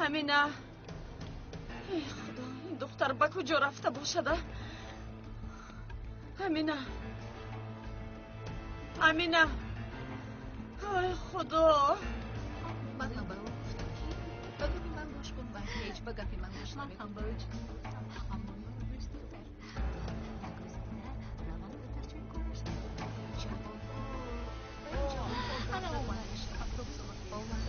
Амина, эй Худо, ин духтар ба куҷо рафта бошад? Амина, Амина, ой Худо. Ман ҳам ба ӯ гуфтам, ки ба гапи ман гӯш кун ва ҳеҷ ба гапи ман гӯш намекунад. Ман ҳам ба ӯ чунин гуфтам, аммо маро гӯш накард. Як рӯз дигар равам духтарчаи кораш ана омад. Автобус омад.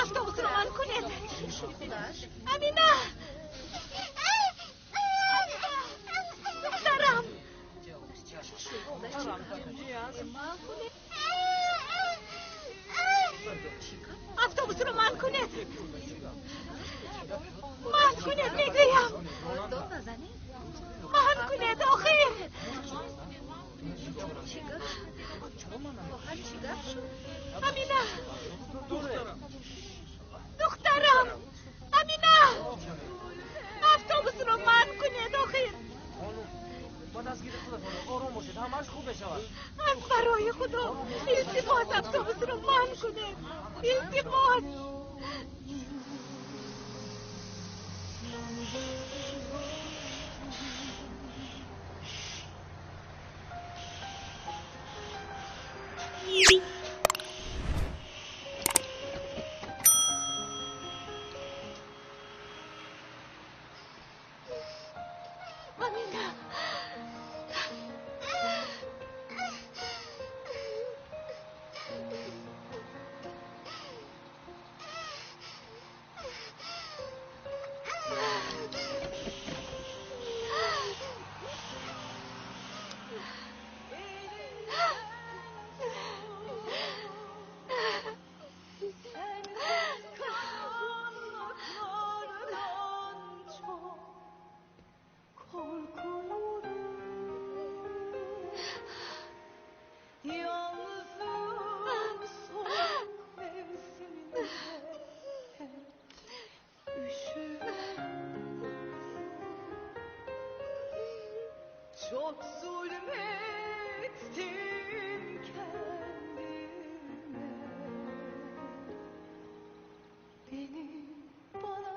Автобусро ман кунед. Амина! Духтарам! Автобусро ман кунед. Ман кунед, мегӯям. Ман кунед, охир. Амина! Духтарам! Амина! Автобусро ман кунед, охир. Аз барои Худо, илтимос, автобусро ман кунед. Илтимос. Амина! Çok zulmettim kendime. Beni bana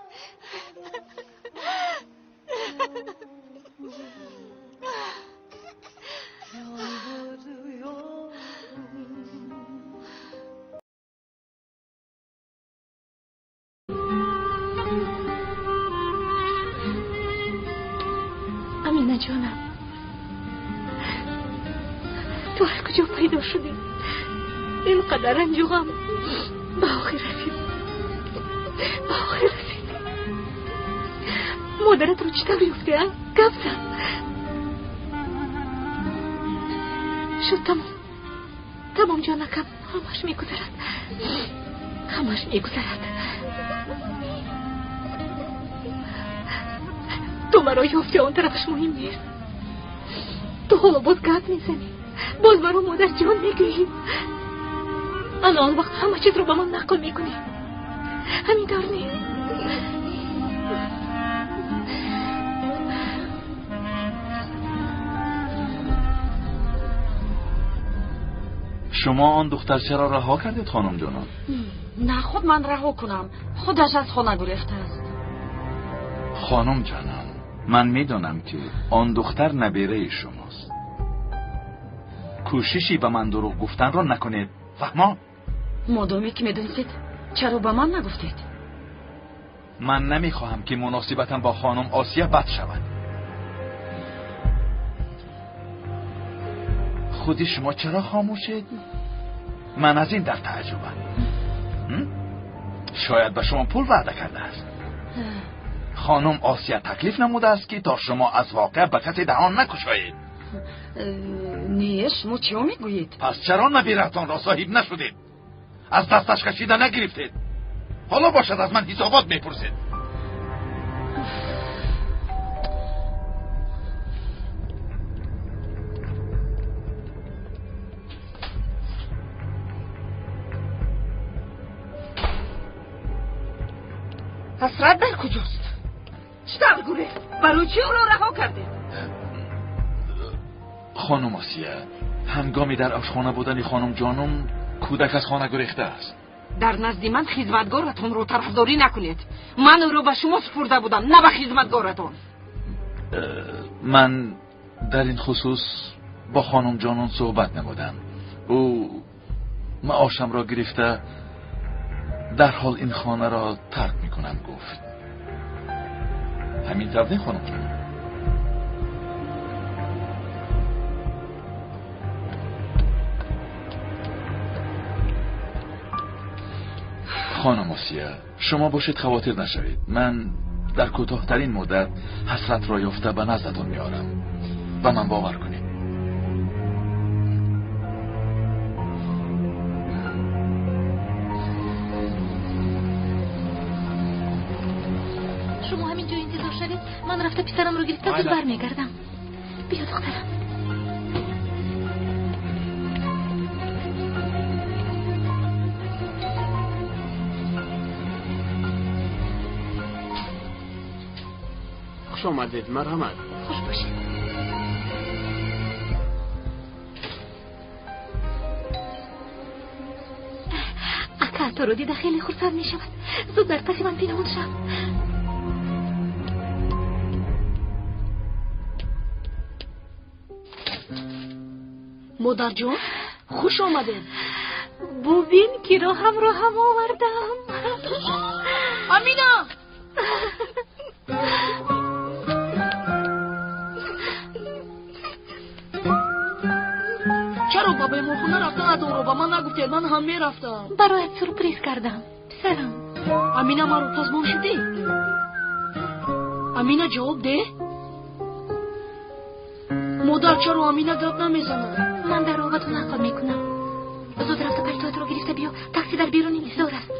yalvarıyorum. Амина ҷонам, ту аз куҷо пайдо шудӣ? Ин қадар ранҷу ғам ба охир расид, ба охир расид. Модаратро чӣ тавр ёфтӣ, а? Гап зан. Шуд, тамом, тамом, ҷонакам, ҳамаш мегузарад, ҳамаш мегузарад. Ту маро ёфтӣ, он тарафаш муҳим нест. Ту ҳоло боз гап мезанӣ, боз маро модарҷон мегӯӣ. Ана он вақт ҳама чизро ба ман нақл мекунӣ. Ҳамин тавр нест? Шумо он духтарчаро раҳо кардед, хонум ҷонон? На, худ ман раҳо кунам. Худаш аз хона гурехтааст. Хонум ҷонон, ман медонам, ки он духтар набераи шумост. Кӯшиши ба ман дурӯғ гуфтанро накунед, фаҳмо? Модоме ки медонистед, чаро ба ман нагуфтед? Ман намехоҳам, ки муносибатам бо хонум Осия бад шавад. Худи шумо чаро хомӯшед? Ман аз ин дар тааҷҷубам. Шояд ба шумо пул ваъда кардааст. Хонум Осия таклиф намудааст, ки то шумо аз воқеа ба касе даҳон накушоед. Не, шумо чиё мегӯед? Пас чаро набираатонро соҳиб нашудед? Аз дасташ кашида нагирифтед? Ҳоло бошад аз ман ҳисобот мепурсед. Ҳасрат дар куҷост? Чӣ тавр гурехт? Барои чӣ ӯро раҳо кардед? Хонум Осия, ҳангоми дар ошхона будани хонум ҷонум кӯдак аз хона гурехтааст. Дар назди ман хизматгоратонро тарафдорӣ накунед. Ман ӯро ба шумо супурда будам, на ба хизматгоратон. Ман дар ин хусус бо хонум ҷонум суҳбат намудам. Ӯ маошамро гирифта дарҳол ин хонаро тарк мекунам гуфт. Ҳамин тавр не, хонум ҷонум? Хонум Осия, шумо бошед хавотир нашавед. Ман дар кӯтоҳтарин муддат ҳасратро ёфта ба наздатон меорам. Ба ман бовар кунед. Шумо ҳамин ҷо интизор шавед, ман рафта писарамро гирифта зуд бармегардам. Биё, духтарам. Хуш омадед, марҳамат. Хуш бошед. Ака туро дида хеле хурсанд мешавад. Зуд дар паси ман пинҳон шав. Модарҷон, хуш омадед. Бубин, киро ҳамроҳам овардам. Амина! Чаро ба беморхона рафтанатонро ба ман нагуфтед? Ман ҳам мерафтам. Бароят сюрприз кардам, писарам. Амина, маро пазмон шудӣ? Амина, ҷавоб деҳ. Модар, чаро Амина гап намезанад? Ман дар роҳатон нақл мекунам. Зуд рафта пальтоятро гирифта биё. Такси дар берун интизор аст.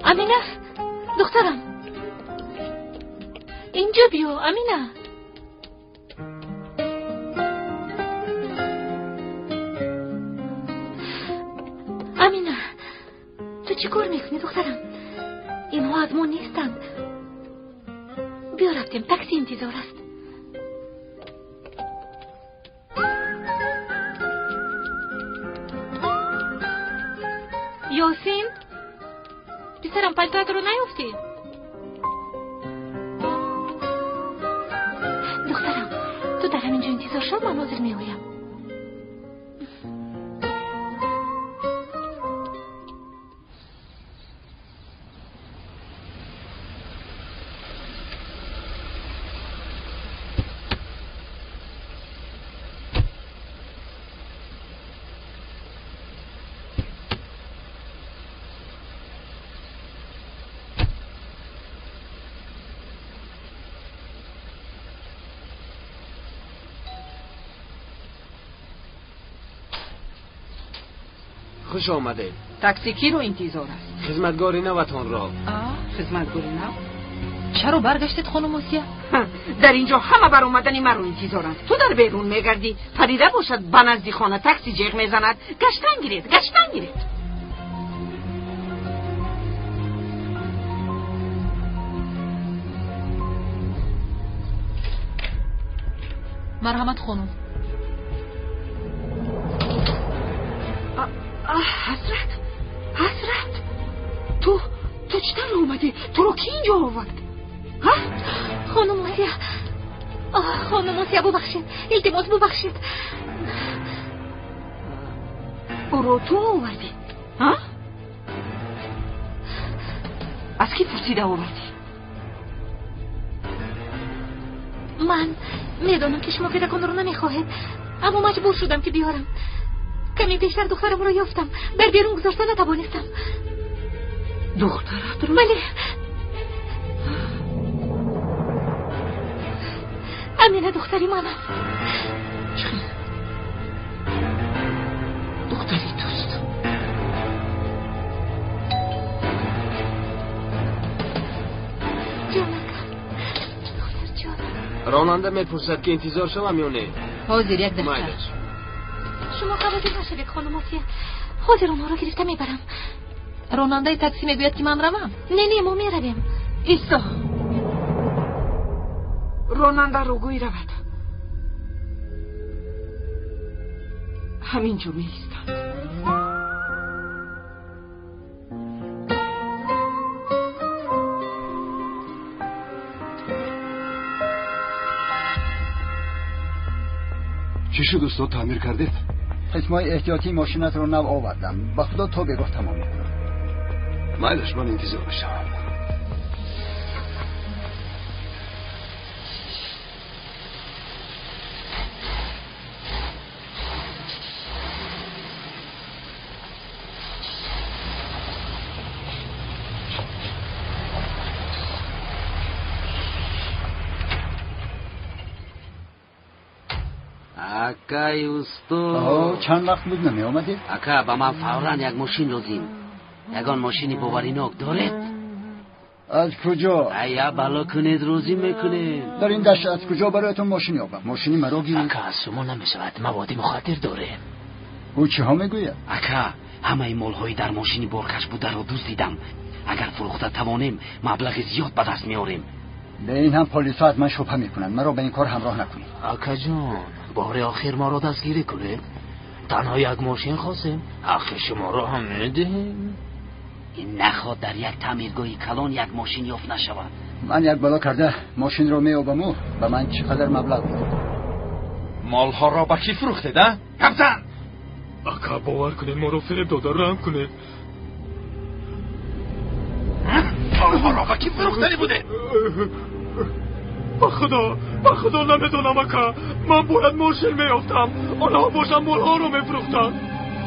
Амина, духтарам, инҷо биё. Амина, Амина, ту чӣ кор мекунӣ, духтарам? Инҳо аз мо нестанд. Биё рафтем, такси интизор аст. Ёсин, писарам, пальтоятро наёфтӣ? Духтарам, ту дар ҳамин ҷо интизор шав, ман ҳозир меоям. Хуш омадед. Такси киро интизор аст? Хизматгори наватонро. Хизматгори нав? Чаро баргаштед, хонум Осия? Дар инҷо ҳама баромадани маро интизоранд. Ту дар берун мегардӣ. Парида бошад ба назди хона такси ҷеғ мезанад. Гаштан гиред, гаштан гиред. Марҳамат, хонум. Ҳасрат, Ҳасрат, ту чӣ тавр омадӣ? Туро кӣ инҷо овард? Хонум Осия, хонум Осия, бубахшед, илтимос, бубахшед. Ӯро ту овардӣ? Аз кӣ пурсида овардӣ? Ман медонам ки шумо кӯдаконро намехоҳед, аммо маҷбур шудам ки биёрам. Каме пештар духтарамро ёфтам, дар берун гузошта натавонистам. Духтаратро? Бале. Амина духтари ман аст. Чӣ? Духтари туст? Ҷонакам, духтар ҷонам. Ронанда мепурсад ки интизор шавам ё не? Ҳозир як дақиқа. Шумо хавотир нашавед, хонум Осия. Ҳозир онҳоро гирифта мебарам. Ронандаи такси мегӯяд ки ман равам. Не, не, мо меравем. Исто. Ронандаро гӯй равад. Ҳамин ҷо меистанд. Чӣ шуд устод, таъмир кардед? Қисмҳои эҳтиётии мошинатро нав овардам. Ба худо то бегоҳ тамом мекунам. Майлаш, ман интизор мешавам. Акай устод, чанд вақт буд намеомадед? Ака, ба ман фавран як мошин лозим. Ягон мошини боваринок доред? Аз куҷо? Ая бало кунед, рӯзӣ мекунем. Дар ин дашт аз куҷо бароятон мошин ёбам? Мошини маро гир. Ака, аз шумо намешавад, маводи мухаддир дорем. Ӯ чиҳо мегӯяд? Ака, ҳамаи молҳои дар мошини боркаш бударо дуздидам. Агар фурӯхта тавонем, маблағи зиёд ба даст меорем. Ба ин ҳам полисҳо аз ман шубҳа мекунанд. Маро ба ин кор ҳамроҳ накунед. Акаҷон, бори охир моро дастгирӣ кунед. Танҳо як мошин хостем, ҳаққи шуморо ҳам медиҳем. Ин наход дар як таъмиргоҳи калон як мошин ёфт нашавад. Ман як бало карда мошинро меёбаму ба ман чӣ қадар маблағ медиҳед? Молҳоро ба кӣ фурӯхтед, а? Капитан! Ака, бовар кунед, моро фиреб дода, раҳм кунед. Молҳоро ба кӣ фурӯхтанӣ будед? Ба худо, ба худо намедонам, ака. Ман бояд мошин меёфтам. Онҳо бошанд молҳоро мефурӯхтанд.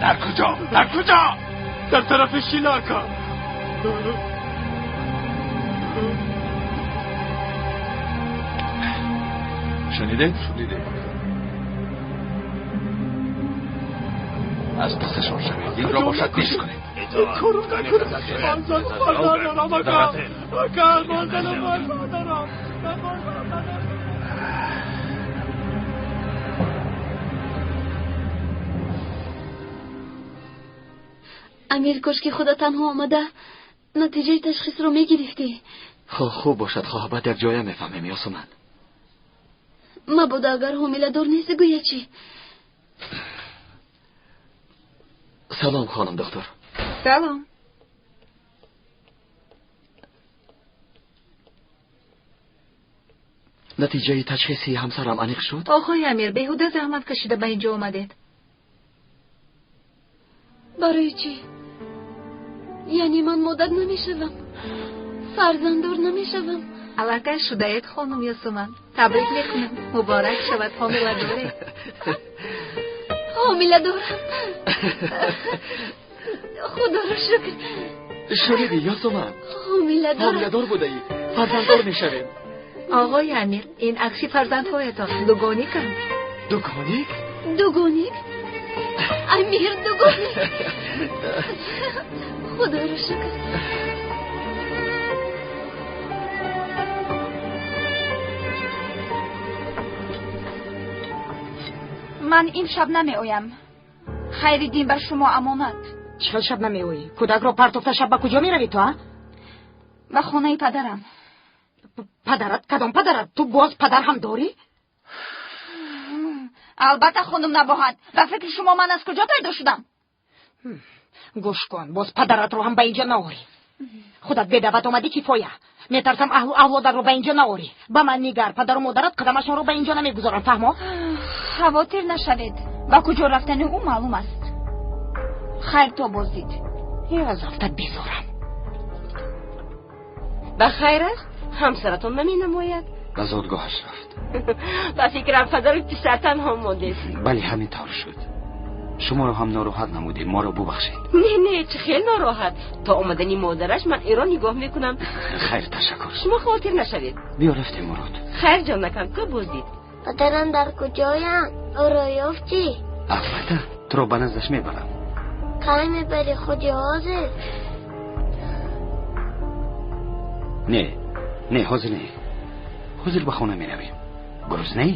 Дар куҷо? Дар куҷо? Дар тарафи Шила, ака. Шунидед? Шунидед. Аз пасашон шавед. Инро бошад нест кунед. Ин корро накунед. Ман зану фарзанд дорам, ака. Ака, ман зану фарзанд дорам. Амир, кошки худа танҳо омада натиҷаи ташхисро мегирифтӣ. Хуб бошад, хоҳ, баъд як ҷоя мефаҳмем, Ёсуман. Мабодо агар ҳомиладор нест, гӯя чӣ? Салом, хонум доктор. Салом. Натиҷаи ташхиси ҳамсарам аниқ шуд? Оқои Амир, беҳуда заҳмат кашида ба инҷо омадед. Барои чӣ? Яъне ман модар намешавам, фарзанддор намешавам. Аллакай шудаед, хонум Ёсуман. Табрик мекунам, муборак шавад, ҳомиладоред. Ҳомиладорам. Худоро шукр. Шунидӣ, Ёсуман? Ҳомиладорам. Ҳомиладор будаӣ, фарзанддор мешавем. Оғои Амир, ин акси фарзандҳоятон дугониканд. Дугоник? Дугоник? Амир, дугоник. Худоро шукр. Ман ин шаб намеоям. Хайриддин ба шумо амонат. Чӣ хел шаб намеоӣ? Кӯдакро партофта шаб ба куҷо меравӣ ту, а? Ба хонаи падарам. Падарат? Кадом падарат? Ту боз падар ҳам дорӣ? Албатта, хонум Набоҳат. Ба фикри шумо ман аз куҷо пайдо шудам? Гӯш кун, боз падаратро ҳам ба инҷо наорӣ. Худат бедаъват омадӣ, кифоя. Метарсам аҳлу авлодаро ба инҷо наорӣ. Ба ман нигар, падару модарат қадамашонро ба инҷо намегузоранд, фаҳмо? Хавотир нашавед. Ба куҷо рафтани ӯ маълум аст. Хайр то боздид. Аз афтат безорам. Ба хайр аст? Ҳамсаратон наменамояд. Ба зодгоҳаш рафт. Ба фикрам падару писар танҳо мондед. Бале, ҳамин тавр шуд. Шуморо ҳам нороҳат намудем, моро бубахшед. Не, не, чӣ хел нороҳат. То омадани модараш ман эро нигоҳ мекунам. Хайр, ташаккур. Шумо хотир нашавед. Биё рафтем, Мурод. Хайр, ҷонакам, ку боздид. Падарам дар куҷоянд? Ӯро ёфтӣ? Албатта, туро ба наздаш мебарам. Кай мебарӣ, худи ҳозир? Не, не, ҳозир не. Ҳозир ба хона меравем. Гуруснаӣ?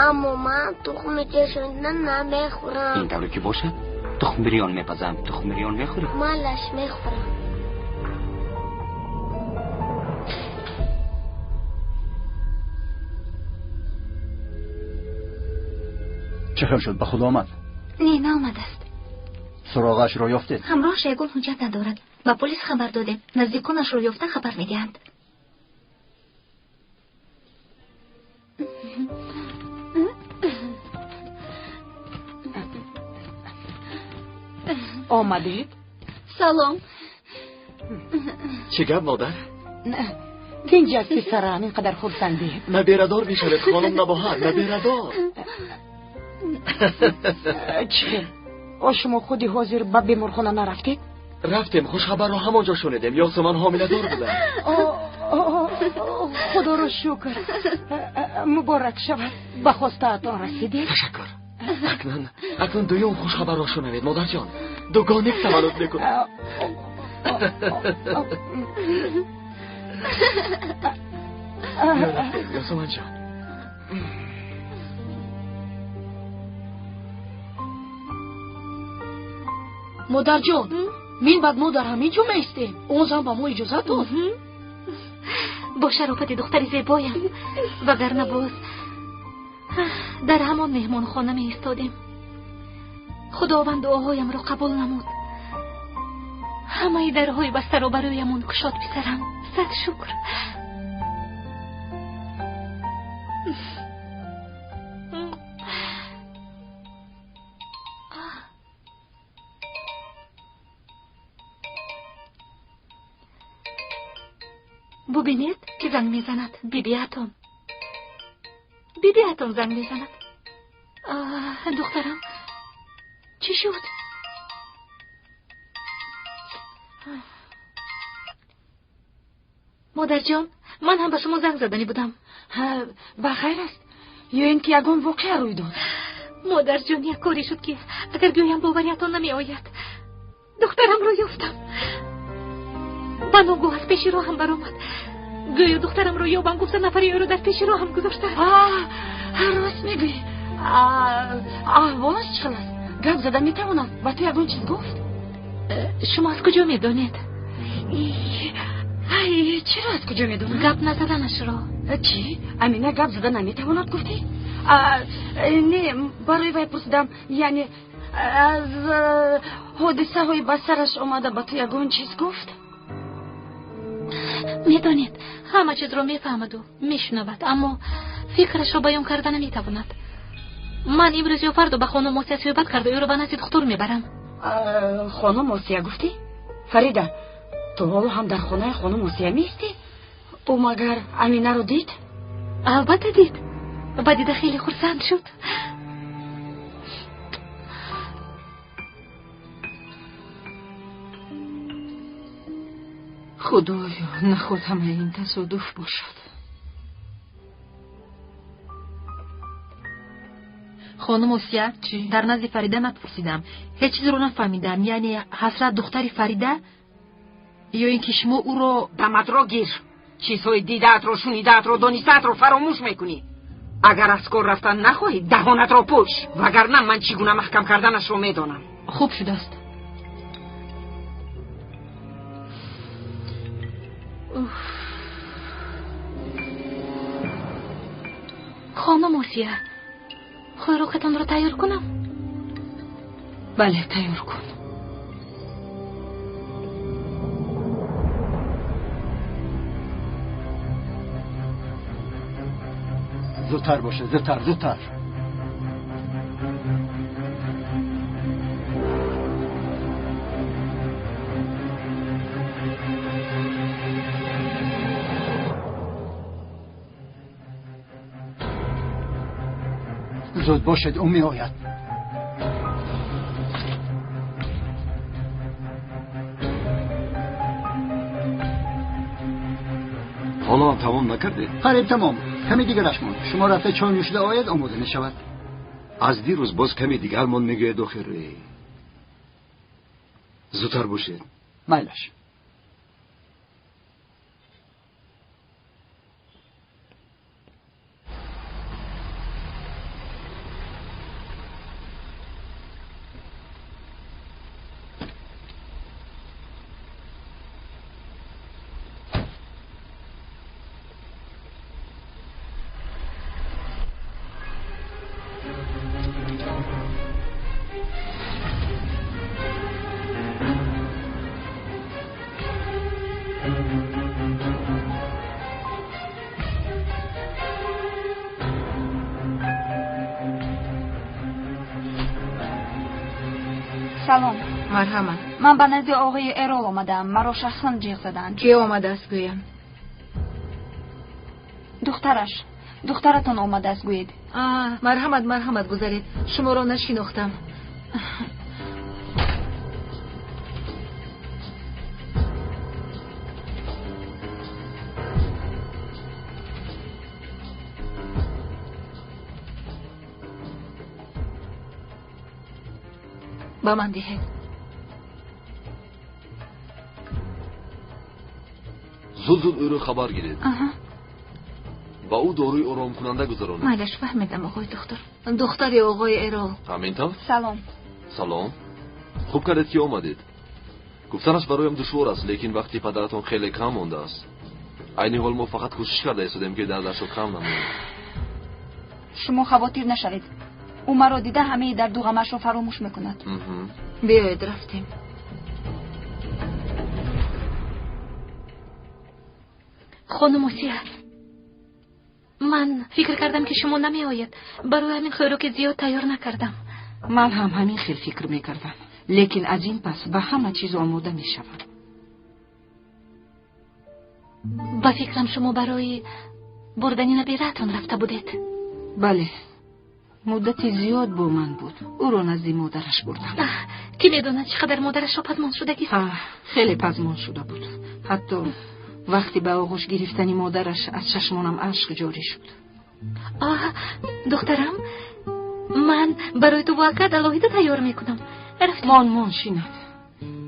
Аммо ман тухми ҷӯшонда намехӯрам. Ин тавре ки бошад, тухми бирён мепазам. Тухми бирён мехӯрӣ? Малаш мехӯрам. Чӣ хел шуд, ба худ омад? Не, наомадааст. Суроғаашро ёфтед? Ҳамроҳаш ягон ҳуҷҷат надорад. Ба полис хабар додем. Наздиконашро ёфта хабар медиҳанд. Омадед? Салом. Чӣ гап, модар? Тинҷ аст, писарам, ин қадар хурсандӣ. Наберадор мешавед, хонум Набоҳат, наберадор. Чӣ хел? О, шумо худи ҳозир ба беморхона нарафтед? Рафтем, хушхабарро ҳамон ҷо шунидем. Ёсуман ҳомиладор будам. Худоро шукр. Муборак шавад. Ба хостаатон расидед? Ташаккур. Акнун дуюм хушхабарро шунавед, модарҷон. Дугоник таваллуд мекунад. Ёсуманҷон. Модарҷон, мин баъд мо дар ҳамин ҷо меистем. Он зан ба мо иҷозат дод. Бо шарофати духтари зебоям, вагарна боз дар ҳамон меҳмонхона меистодем. Худованд дуоҳоямро қабул намуд. Ҳамаи дарҳои бастаро бароямон кушод, писарам. Сад шукр. Бубинед, ки занг мезанад. Бибиатон. Бибиатон занг мезанад. Духтарам, чӣ шуд? Модарҷон, ман ҳам ба шумо занг заданӣ будам. Ба хайр аст? Ё ин ки ягон воқеа рӯй дод? Модарҷон, як коре шуд, ки агар гӯям бовариятон намеояд. Духтарамро ёфтам. Ба ногоҳ аз пеши роҳам баромад. Гӯё духтарамро ёбам гуфта нафари ӯро дар пеши роҳам гузоштааст. Рост мегӯӣ. Аҳволаш чӣ хел аст? Гап зада метавонад? Ба ту ягон чиз гуфт? Шумо аз куҷо медонед? Чиро аз куҷо медонам? Гап назаданашро. Чӣ? Амина гап зада наметавонад гуфтӣ? Не, барои вай пурсидам, яъне аз ҳодисаҳои ба сараш омада ба ту ягон чиз гуфт? Медонед, ҳама чизро мефаҳмаду мешунавад, аммо фикрашро баён карда наметавонад. Ман имрӯз ё фардо ба хонум Осия суҳбат карда ӯро ба назди духтур мебарам. Хонум Осия гуфтӣ? Фарида, ту ҳоло ҳам дар хонаи хонум Осия меистӣ? Ӯ магар Аминаро дид? Албатта дид. Ба дида хеле хурсанд шуд. Худоё, наход ҳамаи ин тасодуф бошад. Хонум Осия, дар назди Фарида напурсидам. Ҳеҷ чизро нафаҳмидам. Яъне ҳасрат духтари Фарида ё ин ки шумо ӯро... Даматро гир. Чизҳои дидаатро, шунидаатро, донистаатро фаромӯш мекунӣ. Агар аз кор рафтан нахоҳӣ, даҳонатро пӯш, вагарна ман чӣ гуна маҳкам карданашро медонам. Хуб шудааст. Хонум Осия, хӯрокатонро тайёр кунам? Бале, тайёр кун. Зудтар бошед, зудтар, зудтар. Зуд бошед, ӯ меояд. Ҳоло ҳам тамом накардед? Қариб тамом, каме дигараш монд. Шумо рафта чой нӯшида ояд, омода мешавад. Аз дирӯз боз каме дигар монд мегӯяд охир. Зудтар бошед. Майлаш. Салом. Марҳамат. Ман ба назди оғои Эрол омадаам. Маро шахсан ҷиғ заданд. Ки омадааст гӯям? Духтараш. Духтаратон омадааст гӯед. Марҳамат, марҳамат, гузаред. Шуморо нашинохтам. Ба ман диҳед. Зуд зуд ӯро хабар гиред. Ба ӯ доруи оромкунанда гузаронед. Майлаш, фаҳмидам, оғои духтур. Духтари оғои Эрол. Ҳамин тавр? Салом. Салом. Хуб кардед ки омадед. Гуфтанаш бароям душвор аст, лекин вақти падаратон хеле кам мондааст. Айни ҳол мо фақат кӯшиш карда истодем ки дардашро кам намоем. Шумо хавотир нашавед. Ӯ маро дида ҳамаи дарду ғамашро фаромӯш мекунад. Биёед, рафтем. Хонум Осия, ман фикр кардам ки шумо намеояд. Барои ҳамин хӯроки зиёд тайёр накардам. Ман ҳам ҳамин хел фикр мекардам, лекин аз ин пас ба ҳама чиз омода мешавам. Ба фикрам шумо барои бурдани набираатон рафта будед. Бале, муддати зиёд бо ман буд. Ӯро назди модараш бурдам. Кӣ медонад чӣ қадар модарашро пазмон шудагист? Хеле пазмон шуда буд. Ҳатто вақте ба оғӯш гирифтани модараш аз чашмонам ашк ҷорӣ шуд. Духтарам, ман барои ту буакад алоҳида тайёр мекунам. Мон, мон, шинад.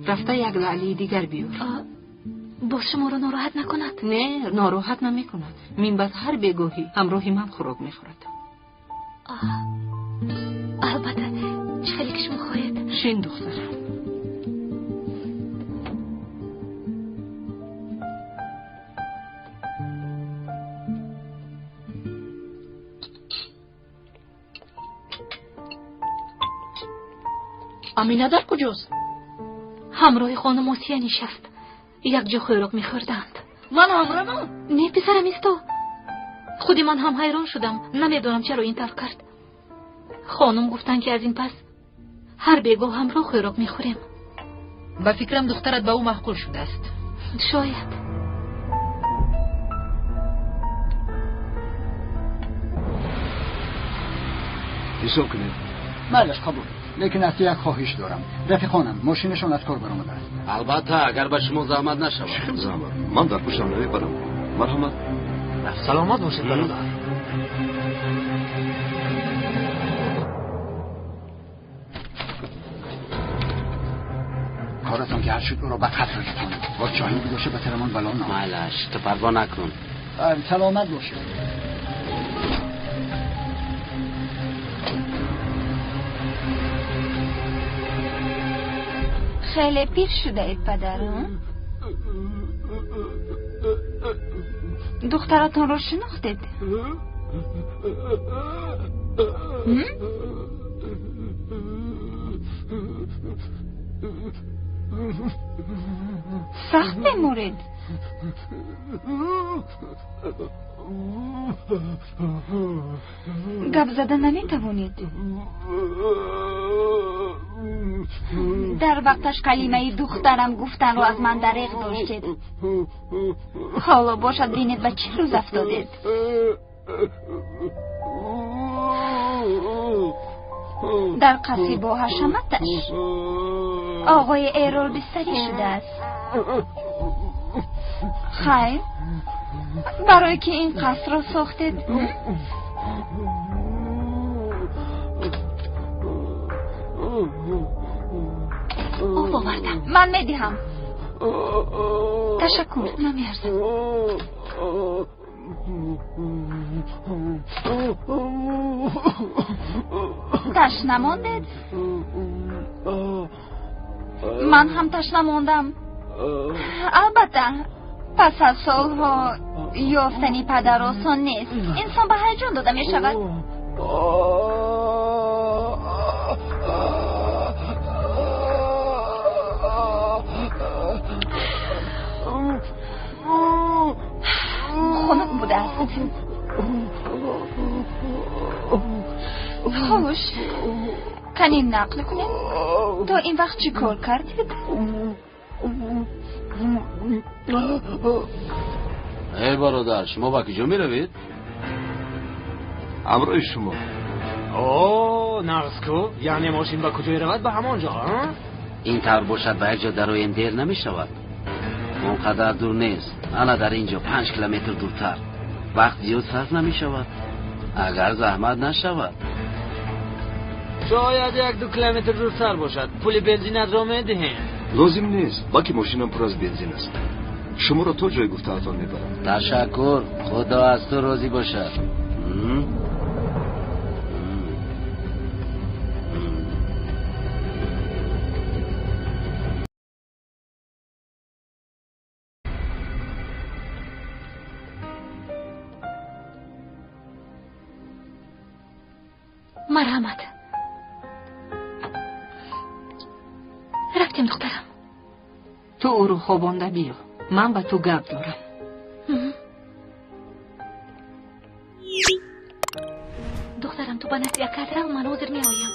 Рафта як лаълии дигар биёр. Боз шуморо нороҳат накунад? Не, нороҳат намекунад. Минбаъд ҳар бегоҳӣ ҳамроҳи ман хӯрок мехӯрад. Албатта, чӣ хеле ки шумо хоҳед. Шин, духтарам. Амина дар куҷост? Ҳамроҳи хонум Осия нишаст. Якҷо хӯрок мехӯрданд. Ман ҳам равам? Не, писарам, исто. Худи ман ҳам ҳайрон шудам. Намедонам чаро ин тавр кард. Хонум гуфтанд ки аз ин пас ҳар бегоҳ ҳамроҳ хӯрок мехӯрем. Ба фикрам духтарат ба ӯ маъқул шудааст. Шояд. Ҳисоб кунед. Майлаш, қабул. Лекин аз ту як хоҳиш дорам. Рафиқонам, мошинашон аз кор баромадааст. Албатта, агар ба шумо заҳмат нашавад. Чӣ хел заҳмат? Ман дар пуштам намебарам. Марҳамат. Саломат бошед, бародар. Коратон ки ҳал шуд, ӯро ба қатл расонед. Боз чоҳин гузошта ба сарамон бало наомад. Майлаш, ту парво накун. Саломат бошед. Хеле пир шудаед, падар. Духтаратонро шинохтед? Сахт меморед? Гап зада наметавонед? Дар вақташ калимаи духтарам гуфтанро аз ман дареғ доштед. Ҳоло бошад бинед ба чӣ рӯз афтодед. Дар қасри бо ҳашаматаш оғои Эрол бистарӣ шудааст. Хайр, барое ки ин қасрро сохтед. Об овардам. Ман медиҳам. Ташаккур, намеарзад. Ташна мондед? Ман ҳам ташна мондам. Албатта, пас аз солҳо ёфтани падар осон нест. Инсон ба ҳаяҷон дода мешавад. Хунук будааст. Хуш, кани нақл кунем, то ин вақт чӣ кор кардед? Эй бародар, шумо ба куҷо меравед? Ҳамроҳи шумо. О, нағз ку, яъне мошин ба куҷое равад, ба ҳамон ҷо, Ин тавр бошад, ба як ҷо дароем, дер намешавад. Он қадар дур нест. Ана дар ин ҷо 5 километр дуртар. Вақт зиёд сарф намешавад, агар заҳмат нашавад. Шояд 1-2 километр дуртар бошад. Пули бензинатро медиҳем. Лозим нест, балки мошинам пур аз бензин аст. Шуморо то ҷои гуфтаатон мебарам. Ташаккур, Худо аз ту розӣ бошад. Марҳамат. Рафтем, духтарам. Ту ӯро хобонда биё, ман ба ту гап дорам. Духтарам, ту ба назди акат рав, ман ҳозир меоям.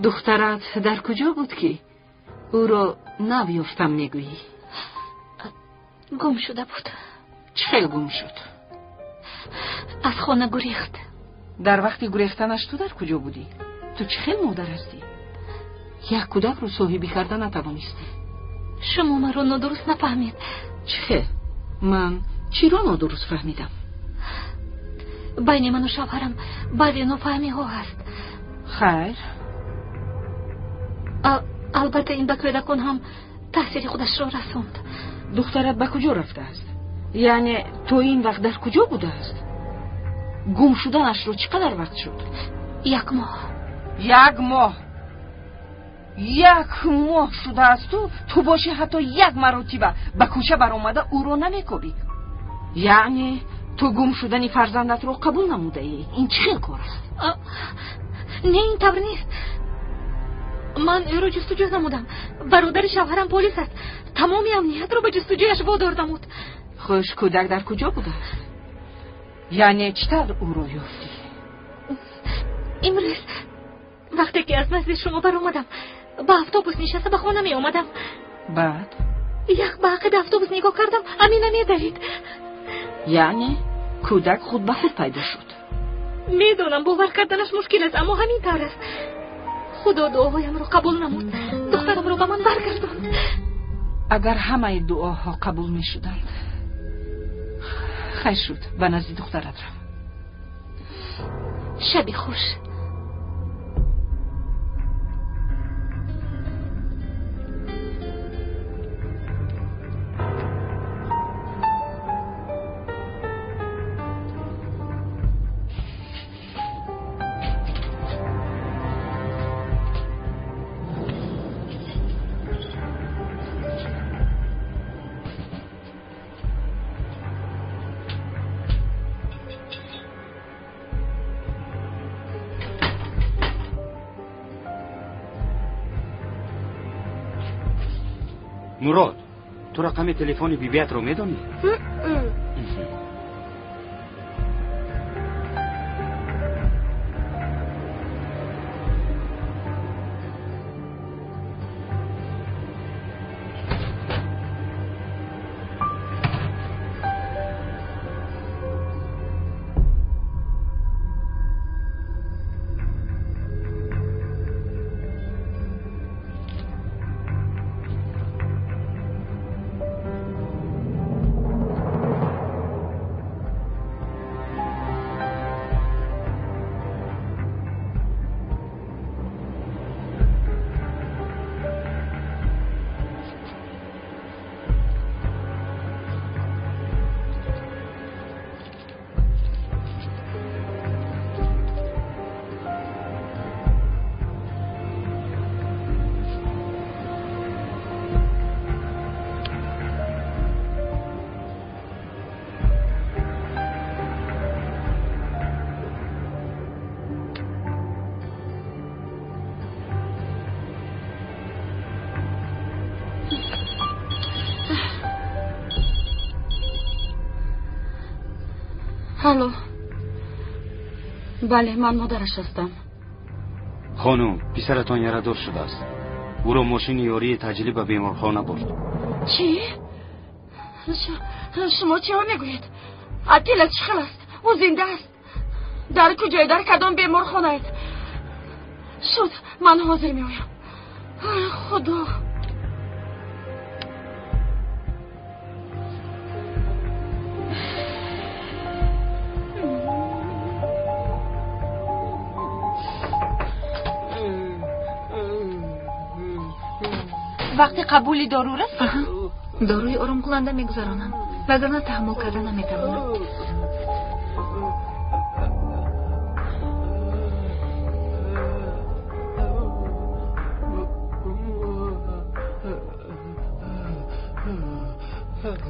Духтарат дар куҷо буд, ки ӯро нав ёфтам мегӯӣ? Гум шуда буд. Чӣ хел гум шуд? Аз хона гурехт. Дар вақти гурехтанаш ту дар куҷо будӣ? Ту чӣ хел модар ҳастӣ? Як кӯдакро соҳибӣ карда натавонистӣ. Шумо маро нодуруст нафаҳмед. Чӣ хел? Ман чиро нодуруст фаҳмидам? Байни ману шавҳарам баъзе нофаҳмиҳо ҳаст. Хайр. Албатта, ин ба кӯдакон ҳам таъсири худашро расонд. Духтарат ба куҷо рафтааст? Яъне то ин вақт дар куҷо будааст? Гум шуданашро чӣ қадар вақт шуд? 1 моҳ. 1 моҳ? 1 моҳ шудаасту ту бошӣ ҳатто як маротиба ба кӯча баромада ӯро намекобӣ. Яъне ту гум шудани фарзандатро қабул намудаӣ? Ин чӣ хел кор аст? Не, ин тавр нест. Ман ӯро ҷустуҷӯ намудам. Бародари шавҳарам полис аст. Тамоми амниятро ба ҷустуҷӯяш водор намуд. Хуш, кӯдак дар куҷо будааст? Яъне чӣ тавр ӯро ёфтӣ? Имрӯз вақте ки аз назди шумо баромадам, ба автобус нишаста ба хона меомадам. Баъд? Як ба ақиби автобус нигоҳ кардам, Амина медавид. Яъне кӯдак худ ба худ пайдо шуд? Медонам, бовар карданаш мушкил аст, аммо ҳамин тавр аст. Худо дуоҳоямро қабул намуд, духтарамро ба ман баргардонд. Агар ҳамаи дуоҳо қабул мешуданд. Хайр шуд, ба назди духтарат рав. Шаби хуш. Мурод, ту рақами телефони бибиятро медонӣ? Алло, бале, ман модараш ҳастам. Хонум, писаратон ярадор шудааст. Ӯро мошини ёрии таъҷилӣ ба беморхона бурд. Чӣ? Шумо чиҳо мегӯед? Атила чӣ хел аст? Ӯ зинда аст? Дар куҷое? Дар кадом беморхонаед? Шуд, ман ҳозир меоям. Ай, Худо! Вақти қабули дору расид? Доруи оромкунанда мегузаронам, вагарна таҳаммул карда наметавонам.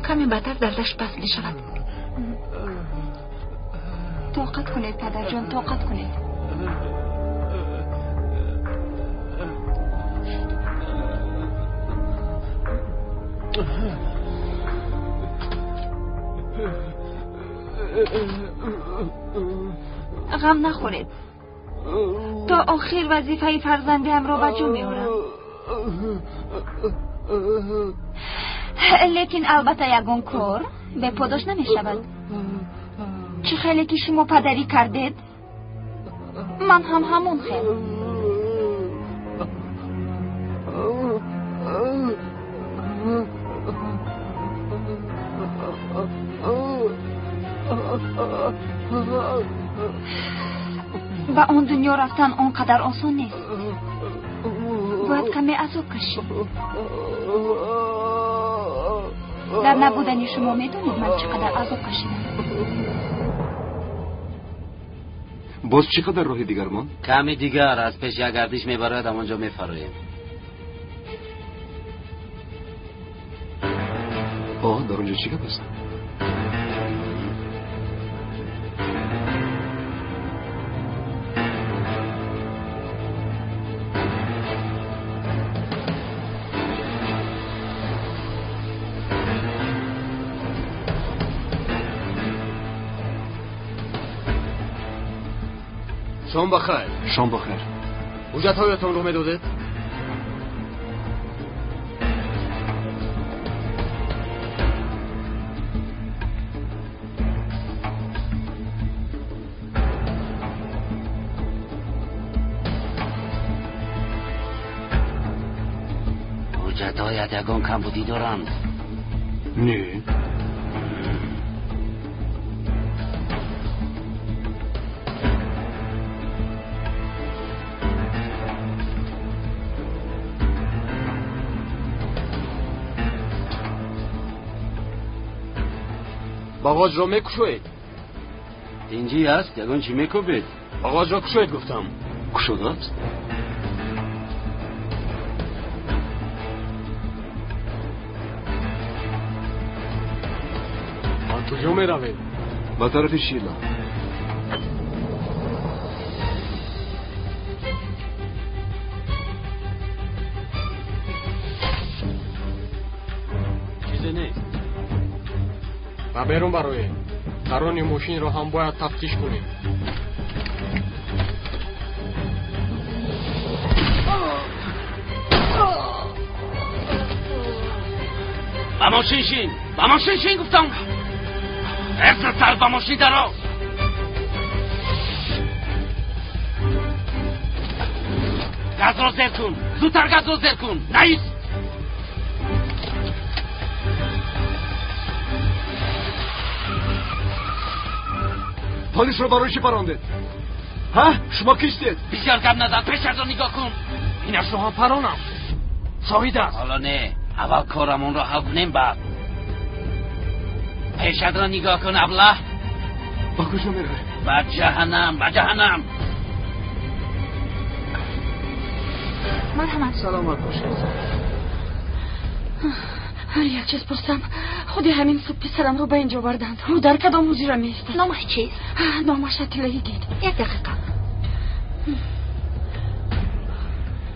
Каме баъдтар дардаш паст мешавад. Тоқат кунед, падарҷон, тоқат кунед. Ғам нахӯред, то охир вазифаи фарзандиамро ба ҷо меорам. Лекин албатта ягон кор беподош намешавад. Чӣ хеле ки шумо падарӣ кардед, ман ҳам ҳамон хел. Ба он дунё рафтан он қадар осон нест. Бояд каме азоб кашӣ. Дар набудани шумо медонед ман чӣ қадар азоб кашидам. Боз чӣ қадар роҳи дигар монд? Каме дигар, аз пеш як гардиш мебарояд, ҳамонҷо мефароем. Оҳ, дар онҷо чӣ гап аст? Шом бахайр. Шом бахайр. Ҳуҷҷатҳоятонро медодед? Ҳуҷҷатҳоят ягон камбудӣ доранд? Не. Бағоҷро мекушоед? Инҷи аст, ягон чӣ мекӯбед? Бағоҷро кушоед гуфтам. Кушодааст? Ба куҷо меравед? Ба тарафи Шила. Чизе нест. Ба берун бароед. Даруни мошинро ҳам бояд тафтиш кунем. Ба мошин шин! Ба мошин шин гуфтам! Зудтар ба мошин даро! Газро зер кун! Зудтар газро зер кун! Наист! Полисро барои чӣ парондед? Ҳа? Шумо кистед? Бисёр гап назан, пешатро нигоҳ кун. Инашро ҳам паронам. Шоҳид аст. Ҳоло не, аввал корамонро ҳал кунем, баъд. Пешатро нигоҳ кун, аблаҳ. Ба куҷо меравед? Ба ҷаҳаннам, ба ҷаҳаннам. Марҳамат. Саломат бошед. Ҳар як чиз пурсам, худи ҳамин субҳ писарамро ба инҷо оварданд. Ӯ дар кадом ҳуҷра меистад? Номаш чист? Номаш Атилаи дид. Як дақиқа.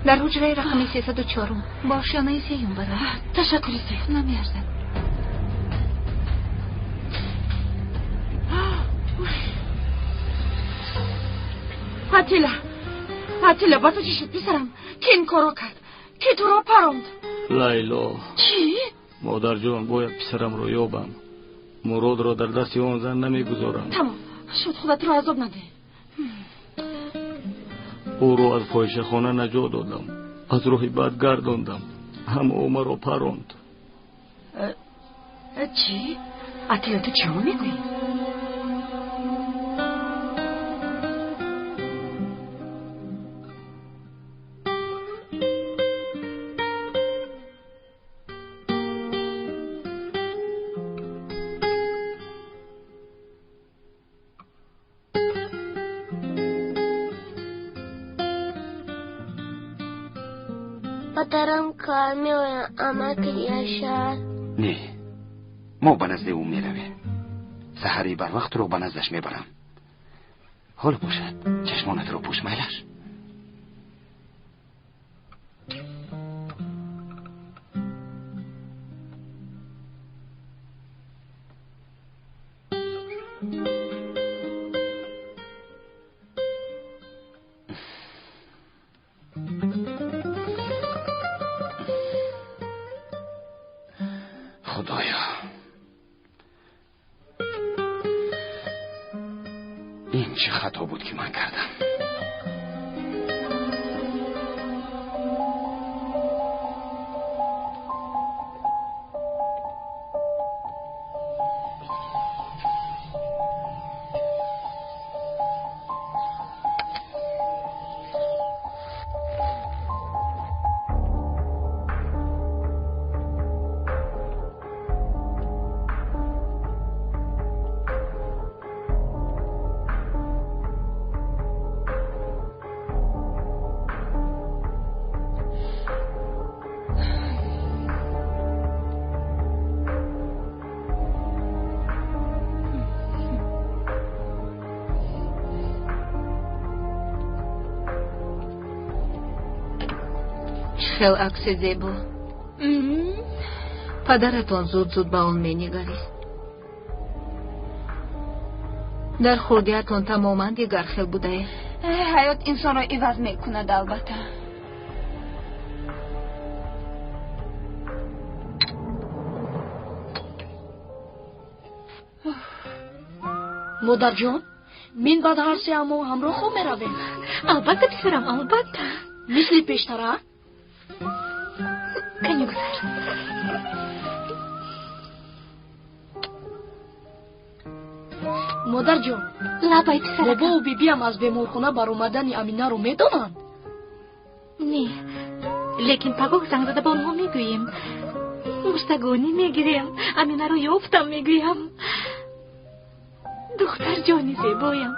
Дар ҳуҷраи рақами 304 бо ошёнаи сеюм барояд. Ташаккури зиёд. Намеарзад. Атила, Атила, ба ту чӣ шуд, писарам? Ки ин корро кард? Ки туро паронд? Лайло. Чӣ? Модарҷон, бояд писарамро ёбам. Муродро дар дасти он зан намегузорам. Тамом шуд, худатро азоб надеҳ. Ӯро аз фоҳишахона наҷот додам, аз роҳи бад гардондам, аммо ӯ маро паронд. Чӣ? Атила, ту чиро мегӯӣ? Падарам кор меояд, амаки Яшар. Не, мо ба назди ӯ меравем. Саҳари барвақтро ба наздаш мебарам. Ҳоло бошад, чашмонатро пӯш, майлаш. Худоё, ин чӣ хато буд, ки ман кардам? Хел акси зебо. Падаратон зуд-зуд ба он менигарист. Дар хурдиятон тамоман дигар хел будаед. Ҳаёт инсонро иваз мекунад, албатта. Модарҷон, мин баъд ҳар сеамо ҳамроҳ хоб меравем. Албатта, писарам, албатта. Мисли пештара? Кани гузар. Модарҷон, лабай, писаракам. Бобову бибиам аз беморхона баромадани Аминаро медонанд? Не, лекин пагоҳ занг зада ба онҳо мегӯем. Муштагонӣ мегирем, Аминаро ёфтам мегӯям. Духтарҷони зебоям.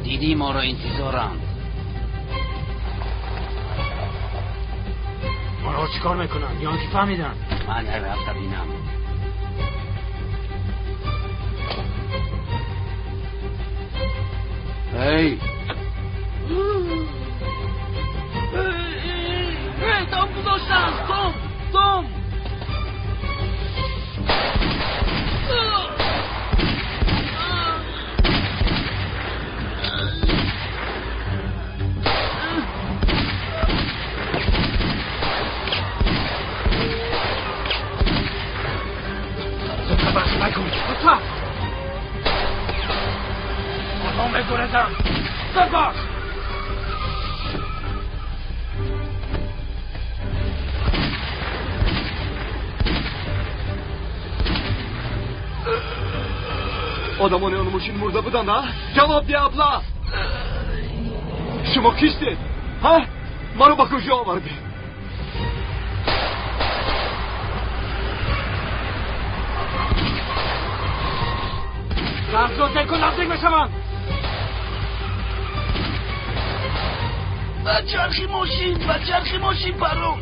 Дидӣ, моро интизоранд. Моро чӣ кор мекунанд? Ё он ки фаҳмиданд? Ман рафта бинам. Эй! Дом гузоштанд! Дом! Дом! آنها میگریزند. سپاس. Одамони он мошин мурда буданд, а? Ҷавоб деҳ, абла! Шумо кистед? Ҳа? Маро ба куҷо овардед? Лаҳзо теку наздик мешаванд. Ба чархи мошин, ба чархи мошин парон.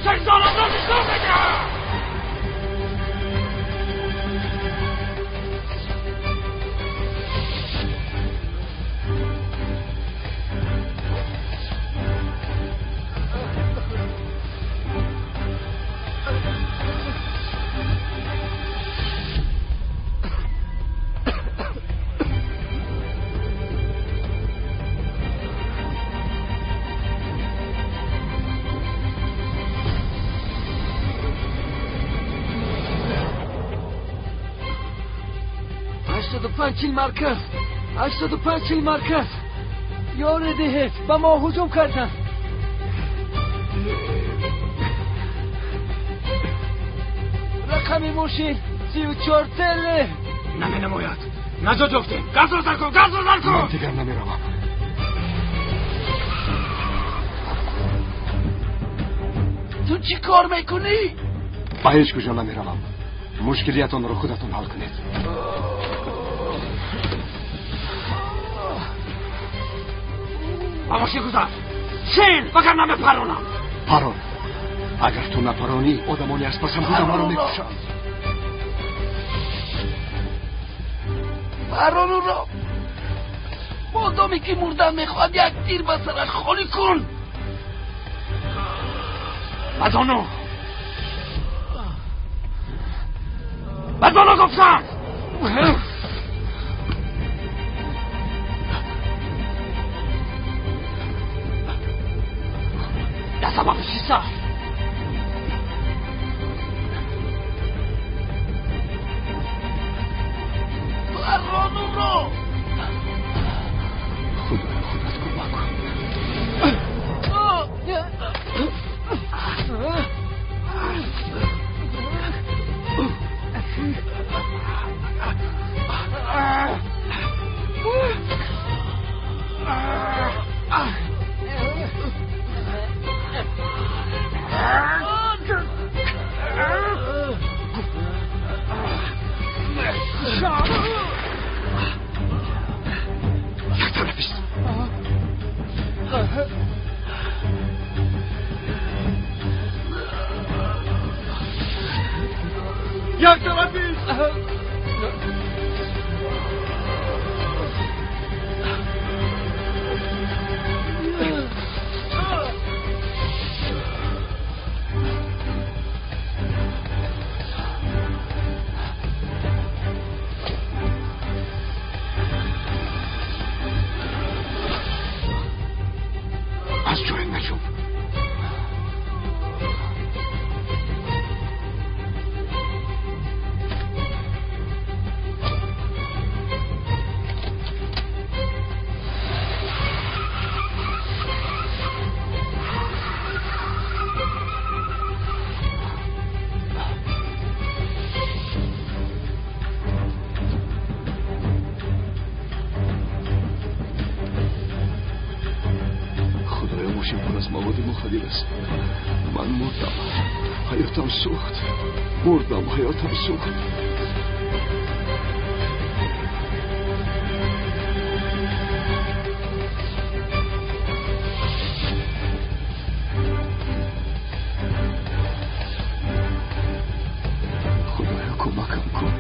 Шайтонамро нишон медиҳам. Чил марказ, 85 чил марказ. Ёре диҳед, ба мо ҳуҷум карданд. Рақами мошин 34 теле. Наменамояд. Наҷот ёфтем. Газро сар кун, газро сар кун. Ман дигар намеравам. Ту чӣ кор мекунӣ? Ба ҳеҷ куҷо намеравам. Мушкилиятонро худатон ҳал кунед. Ба мошин гузар. Шин, вагарна мепаронам. Парон. Агар ту напаронӣ, одамони аз пасам буда маро мекушанд. Парон ӯро. Модоме ки мурдан мехоҳад, як тир ба сараш холӣ кун. Бадону. Бадону гуфтам. Дастам ба пушти сар. Парон ӯро. Худоё, худат кӯмак кун. Як тарафист. Як тарафист. Аз ҷоя наҷуб. Худоё, мошин пур аз маводи мухаддир аст. Ман мурдам. Ҳаётам сӯхт. Мурдам, ҳаётам сӯхт. Худоё, кӯмакам кун.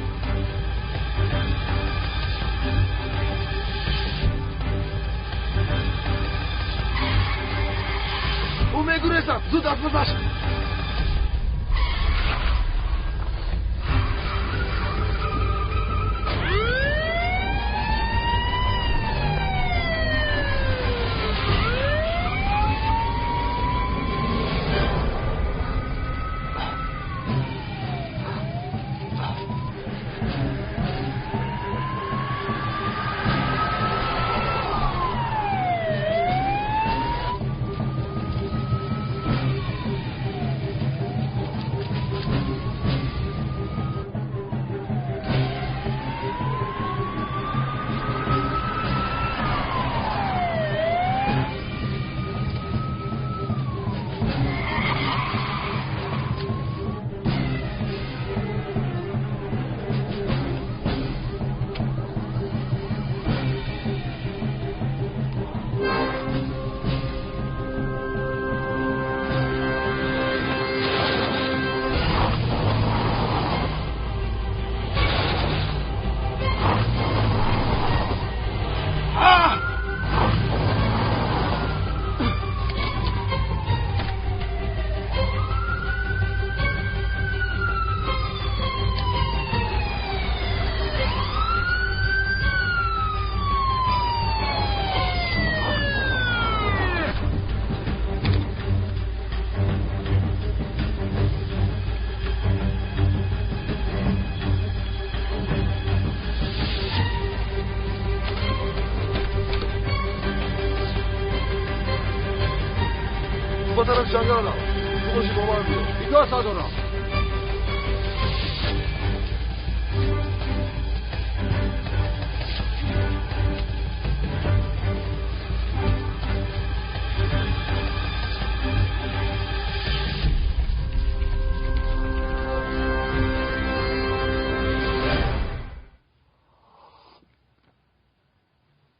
Ӯ мегурезад. Зуд аз пасаш. Эҳтиёт сардорам.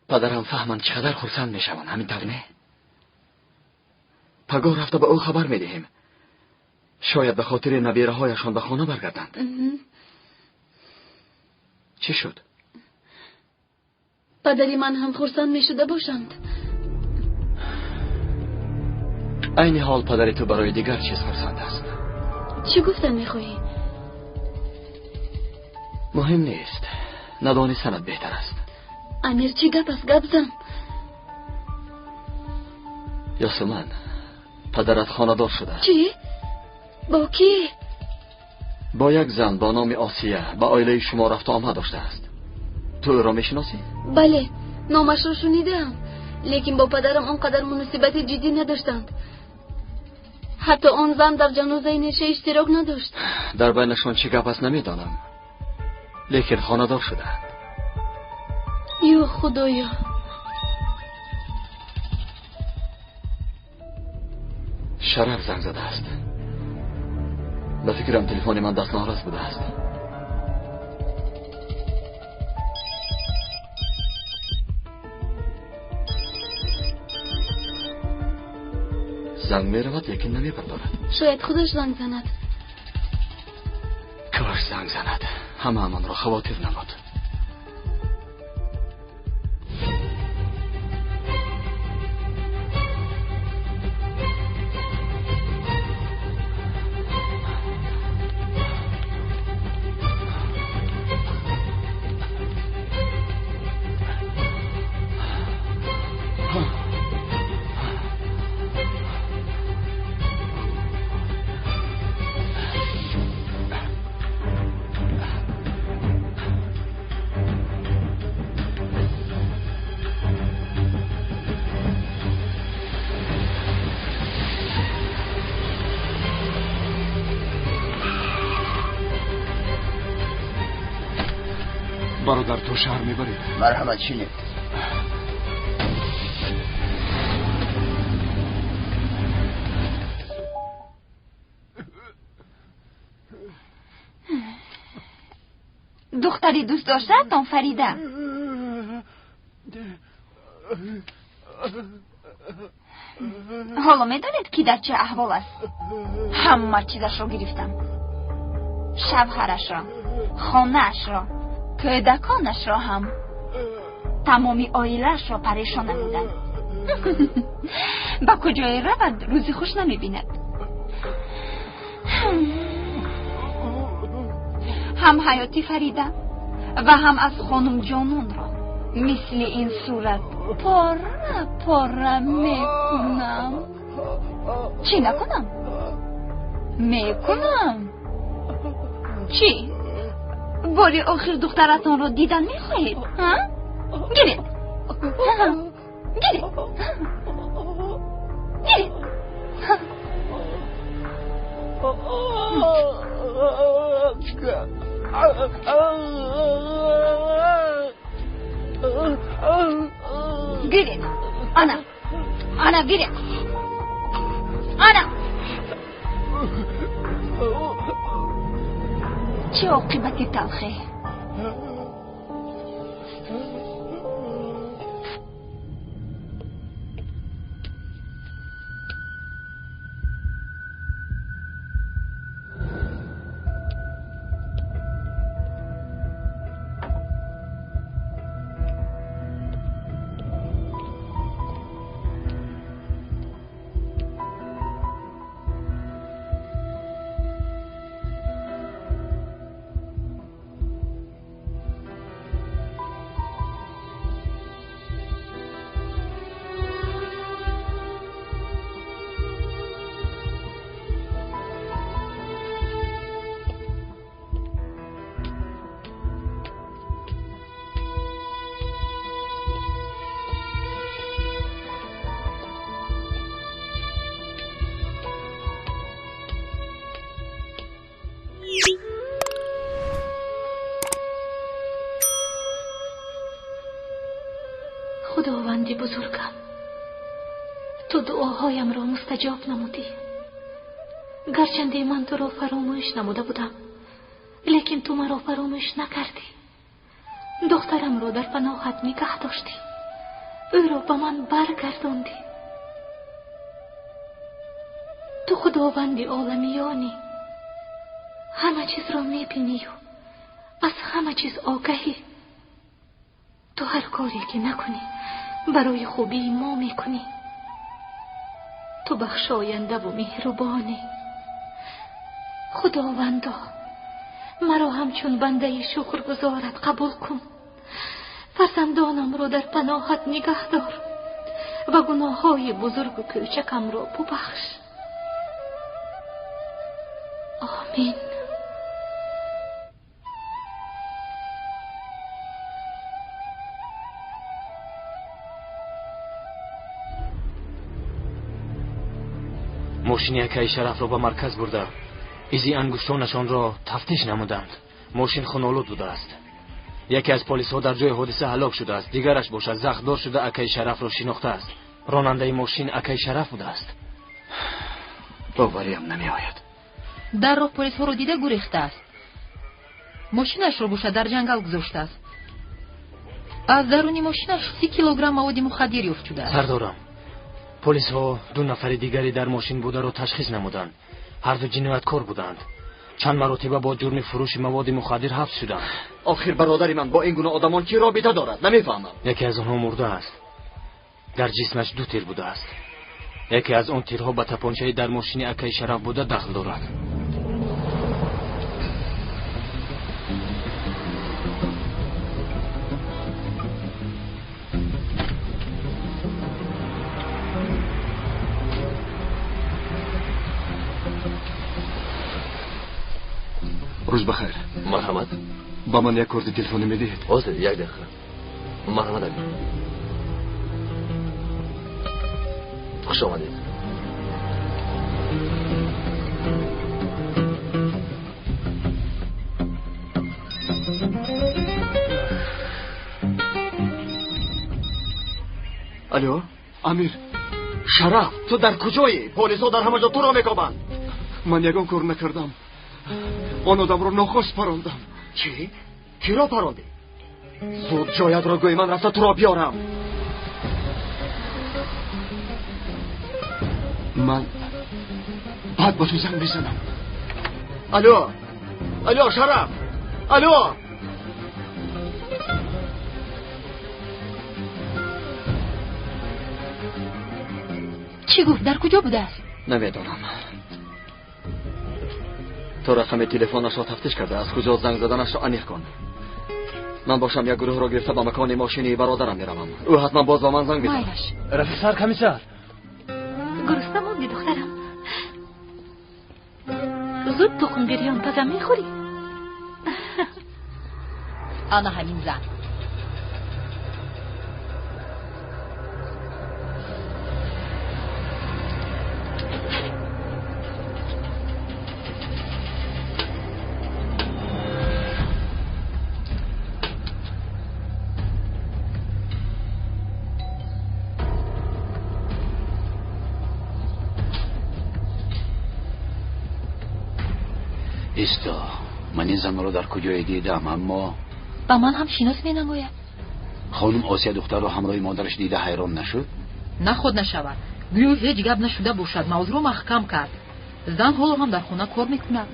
Падарам фаҳманд чӣ қадар хурсанд мешаванд, ҳамин тавр не? Пагоҳ рафта ба ӯ хабар медиҳем. Шояд ба хотири набираҳояшон ба хона баргарданд. Чӣ шуд? Падари ман ҳам хурсанд мешуда бошанд. Айни ҳол падари ту барои дигар чиз хурсанд аст. Чӣ гуфтан мехоҳӣ? Муҳим нест. Надонистанат беҳтар аст. Амир, чӣ гап аст? Гап зан. Ёсуман, падарат хонадор шудааст. Чӣ? Бо кӣ? Бо як зан бо номи Осия ба оилаи шумо рафту омад доштааст. Ту ӯро мешиносӣ? Бале, номашро шунидаам, лекин бо падарам он қадар муносибати ҷиддӣ надоштанд. Ҳатто он зан дар ҷанозаи Неша иштирок надошт. Дар байнашон чӣ гап аст намедонам, лекин хонадор шудаанд. Ё Худоё! Шараф занг задааст. Ба фикрам телефони ман дастнорас будааст. Занг меравад, лекин намебардорад. Шояд худаш занг занад. Кош занг занад. Ҳамаамонро хавотир намуд. Бародар, то шаҳр мебаред? Марҳамат, шинед. Духтари дӯст доштаатон Фарида. Ҳоло медонед, ки дар чӣ аҳвол аст? Ҳама чизашро гирифтам. Шавҳарашро, хонаашро, кӯдаконашро ҳам, тамоми оилаашро парешон намудам. Ба куҷое равад, рӯзи хуш намебинад. Ҳам ҳаёти Фарида ва ҳам аз хонумҷононро мисли ин сурат пора пора мекунам. Чӣ накунам? Мекунам. Чӣ? Бори охир духтаратонро дидан мехоҳед? Гиред, гиред, гиред. Гиред, ана, ана, гиред, ана. Чӣ оқибати талхе? Худованди бузургам, ту дуоҳоямро мустаҷоб намудӣ. Гарчанде ман туро фаромӯш намуда будам, лекин ту маро фаромӯш накардӣ. Духтарамро дар паноҳат нигаҳ доштӣ, ӯро ба ман баргардондӣ. Ту худованди оламиёнӣ, ҳама чизро мебинию аз ҳама чиз огаҳӣ. Ту ҳар коре ки накунӣ, барои хубии мо мекунӣ. Ту бахшояндаву меҳрубонӣ. Худовандо, маро ҳамчун бандаи шукргузорат қабул кун. Фарзандонамро дар паноҳат нигаҳ дор ва гуноҳҳои бузургу кӯчакамро бубахш. Омин. Мошини акаи Шарафро ба марказ бурда, изи ангуштонашонро тафтиш намуданд. Мошин хунолуд будааст. Яке аз полисҳо дар ҷои ҳодиса ҳалок шудааст, дигараш бошад захмдор шуда акаи Шарафро шинохтааст. Ронандаи мошин акаи Шараф будааст. Бовариам намеояд. Дар роҳ полисҳоро дида гурехтааст. Мошинашро бошад дар ҷангал гузоштааст. Аз даруни мошинаш 30 килограмм маводи мухаддир ёфт шудааст. Сардорам, полисҳо ду нафари дигаре дар мошин бударо ташхис намуданд. Ҳар ду ҷинояткор буданд. Чанд маротиба бо ҷурми фурӯши маводи мухаддир ҳабс шуданд. Охир бародари ман бо ин гуна одамон чӣ робита дорад? Намефаҳмам. Яке аз онҳо мурдааст. Дар ҷисмаш ду тир будааст. Яке аз он тирҳо ба тапончаи дар мошини акаи Шараф буда дахл дорад. Рӯз бахайр. Марҳамат. Ба ман як корти телефонӣ медиҳед? Ҳозир, як дақиқа. Марҳамат, амир. Хуш омадед. Алло, Амир. Шараф, ту дар куҷоӣ? Полисҳо дар ҳама ҷо туро мекобанд. Ман ягон кор накардам. Он одамро нохост парондам. Чӣ? Киро парондӣ? Зуд ҷоятро гӯй, ман рафта туро биёрам. Ман баъд ба ту занг мезанам. Алло, алло, Шараф, алло. Чӣ гуфт? Дар куҷо будааст? Намедонам. Ту рақами телефонашро тафтиш карда, аз куҷо занг заданашро аниқ кун. Ман бошам як гурӯҳро гирифта ба макони мошини бародарам меравам. Ӯ ҳатман боз ба ман занг мезанад. Майлаш. Рафиқ сар, комиссар. Гурусна монди, духтарам. Зуд тухм бирён пазам, мехӯрӣ? Ана ҳамин зан. Исто, ман ин занро дар куҷое дидам, аммо ба ман ҳам шинос менамояд. Хонум Осия духтарро ҳамроҳи модараш дида ҳайрон нашуд? Наход нашавад. Гӯё ҳеҷ гап нашуда бошад, мавзӯъро маҳкам кард. Зан ҳоло ҳам дар хона кор мекунад.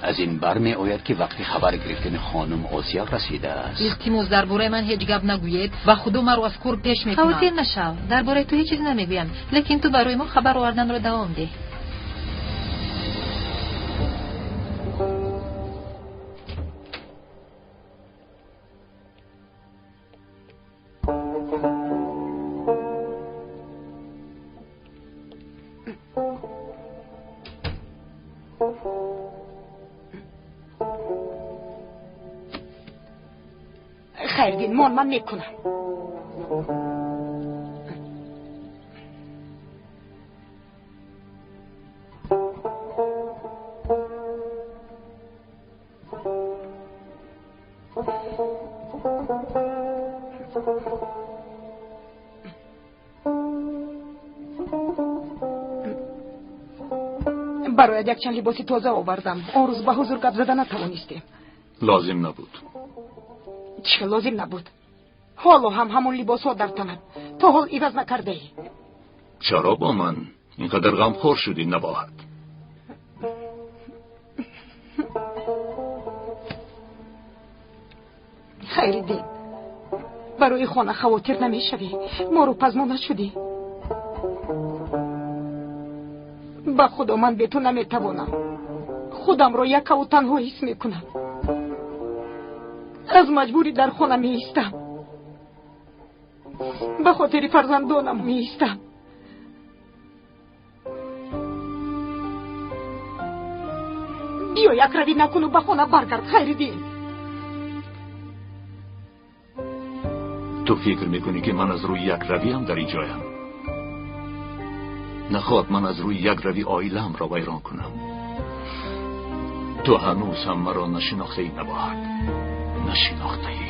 Аз ин бармеояд ки вақти хабар гирифтани хонум Осия расидааст. Илтимос, дар бораи ман ҳеҷ гап нагӯед ва худо маро аз кор пеш мекунад. Хавотир нашав, дар бораи ту ҳеҷ чиз намегӯям, лекин ту барои мо хабар оварданро давом деҳ. Хайрдин, мон, ман мекунам. Барояд якчанд либоси тоза овардам. Он рӯз ба ҳузур гап зада натавонистем. Лозим набуд. Чӣ лозим набуд? Ҳоло ҳам ҳамон либосҳо дар танат. То ҳол иваз накардаӣ. Чаро бо ман инқадар ғамхор шудӣ, Набоҳат? Хайриддин, барои хона хавотир намешавӣ. Моро пазмо нашудӣ. Ба худо ман бе ту наметавонам. Худамро якаву танҳо ҳис мекунам. Аз маҷбурӣ дар хона меистам. Ба хотири фарзандонам меистам. Биё якравӣ накуну ба хона баргард, Хайриддин. Ту фикр мекунӣ ки ман аз рӯи якравиам дар ин ҷоям? Нахоҳад ман аз рӯи якравӣ оилаамро вайрон кунам. Ту ҳанӯз ҳам маро нашинохтаӣ, Набоҳат, нашинохтаӣ.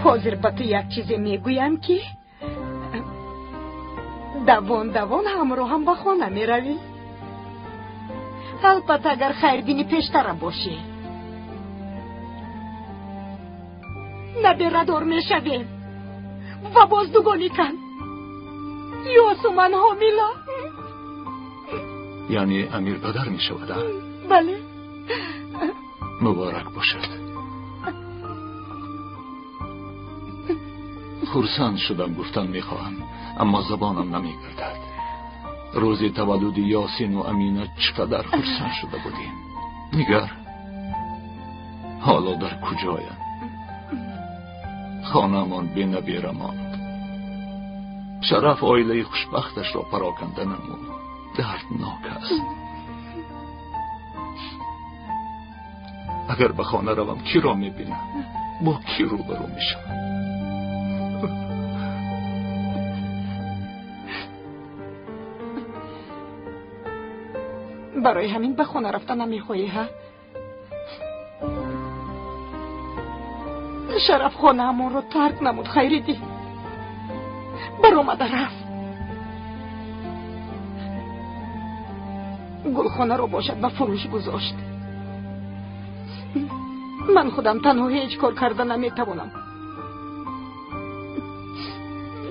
Ҳозир ба ту як чизе мегӯям ки давон давон ҳамроҳам ба хона меравӣ. Албатта агар Хайрдини пештара бошӣ. Наберадор мешавем ва боз дугонӣ кан. Ёсуман ҳомила. Яъне Амир падар мешавад, а? Бале. Муборак бошад. Хурсанд шудам гуфтан мехоҳам, аммо забонам намегардад. Рӯзи таваллуди Ёсину Амина чӣ қадар хурсанд шуда будем. Нигар, ҳоло дар куҷоям? Хонаамон бенабера монд. Шараф оилаи хушбахташро пароканда намуд. Дарднок аст. Агар ба хона равам, киро мебинам? Бо кӣ рӯбарӯ мешавам? Барои ҳамин ба хона рафта намехоҳӣ, ҳа? Шараф хонаамонро тарк намуд, Хайриддин. Баромада рафт. Гулхонаро бошад ба фурӯш гузошт. Ман худам танҳо ҳеҷ кор карда наметавонам.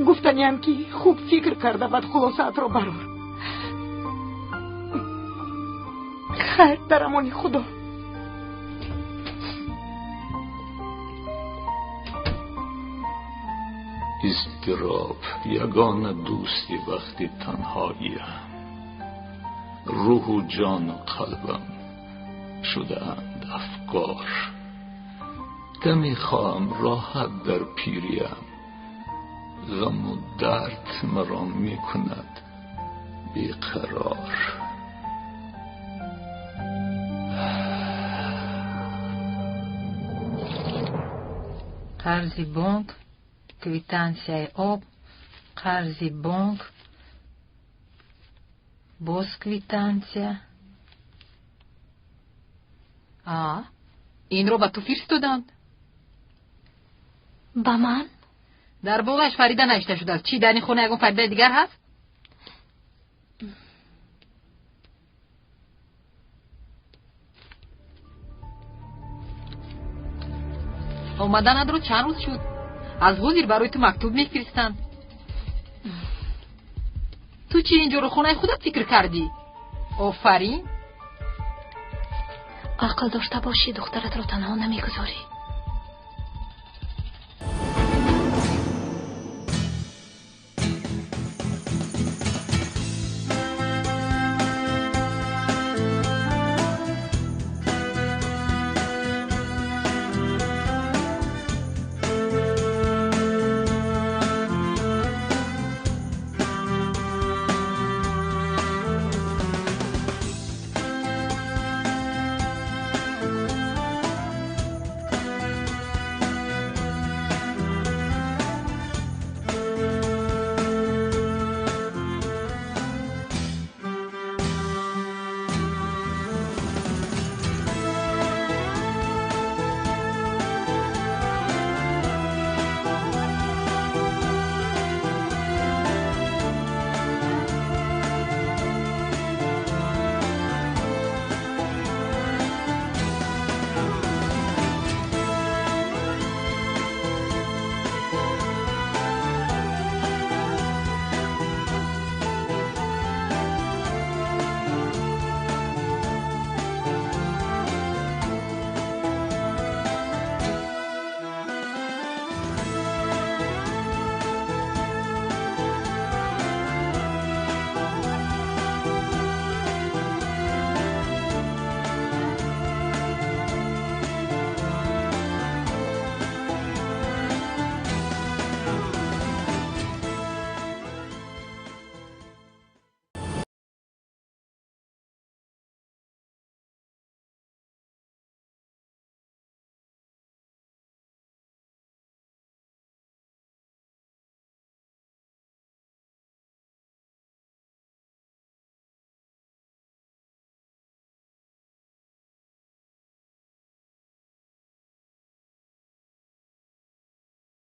Гуфтаниам ки хуб фикр карда баъд хулосаатро барор. Хайр, дар амони Худо. Изтироб ягона дӯсти вақти танҳоиям. Рӯҳу ҷону қалбам шудаанд афкор. Каме хоҳам роҳат дар пириям. Ғаму дард маро мекунад беқарор. Қарзи бонк, квитансияи об, қарзи бонк, боз квитансия. А, инро ба ту фиристоданд. Ба ман? Дар болояш Фарида навишта шудааст. Чӣ, дар ин хона ягон Фаридаи дигар ҳаст? Омаданатро чанд рӯз шуд. Аз ҳозир барои ту мактуб мефиристанд. Ту чӣ инҷоро хонаи худат фикр кардӣ? Офарин. Ақл дошта бошӣ, духтаратро танҳо намегузорӣ.